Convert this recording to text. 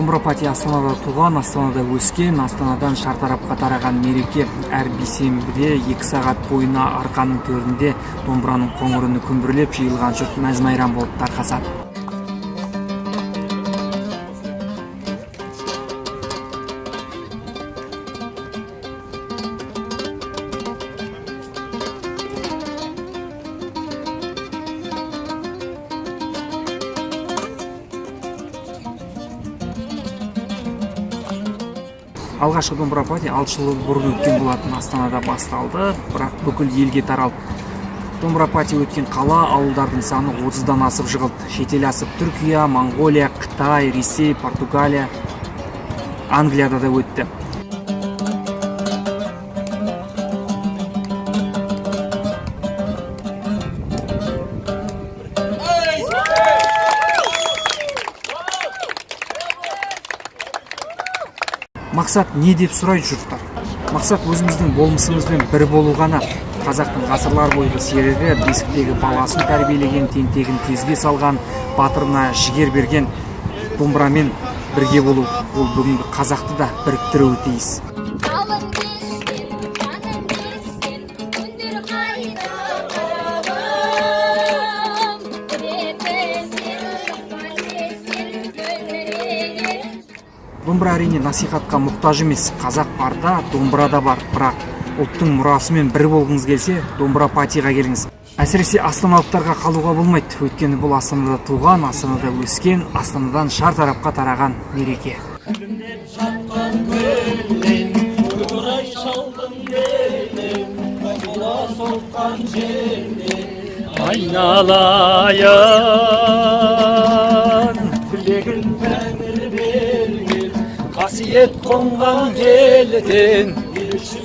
Домбыра пати Астанада туған, Астанада өскен, Астанадан шартарапқа тараған мереке. Әр бейсенбіде 2 сағат бойына Арқаның төрінде домбыраның қоңыр үні күмбірлеп, жиылған жұрт мәз майрам болып тарқасады. Алғашқы Домбыра пати 6 жыл бұрын өткен болатын. Астанада басталды, бірақ бүкіл елге таралды. Домбыра пати өткен қала, ауылдардың саны 30-дан асып жығылды. Шетел асып, Түркия, Моңғолия, Қытай, Ресей, Португалия, Англияда да өтті. Мақсат не деп сұрайды жұрттар. Мақсат – өзіміздің болмысымызбен бір болу ғана. Қазақтың ғасырлар бойғы серігі, бесіктегі баласын тәрбиелеген, тентегін тезге салған, батырына жігер берген домбырамен бірге болу. Ол бүгінгі қазақты да біріктіруі тиіс. Алым кешкен, жаным кескен, күндер қайда, қарағым? Жетесен, шықпас ескен, мөлдіреген. Домбыра, әрине, насихатқа мұқтаж емес. Қазақ барда домбыра да бар. Бірақ ұлттың мұрасымен бір болғыңыз келсе, Домбыра патиға келіңіз. Әсіресе астаналықтарға қалуға болмайды, өйткені бұл Астанада туған, Астанада өскен, Астанадан шар тарапқа тараған мереке. Күлімдеп жатқан көлден, көкорай шалдың белін, бола соққан желден, айналайын, тілегін тәңір берген, қасиет қонған елден, ел үшін.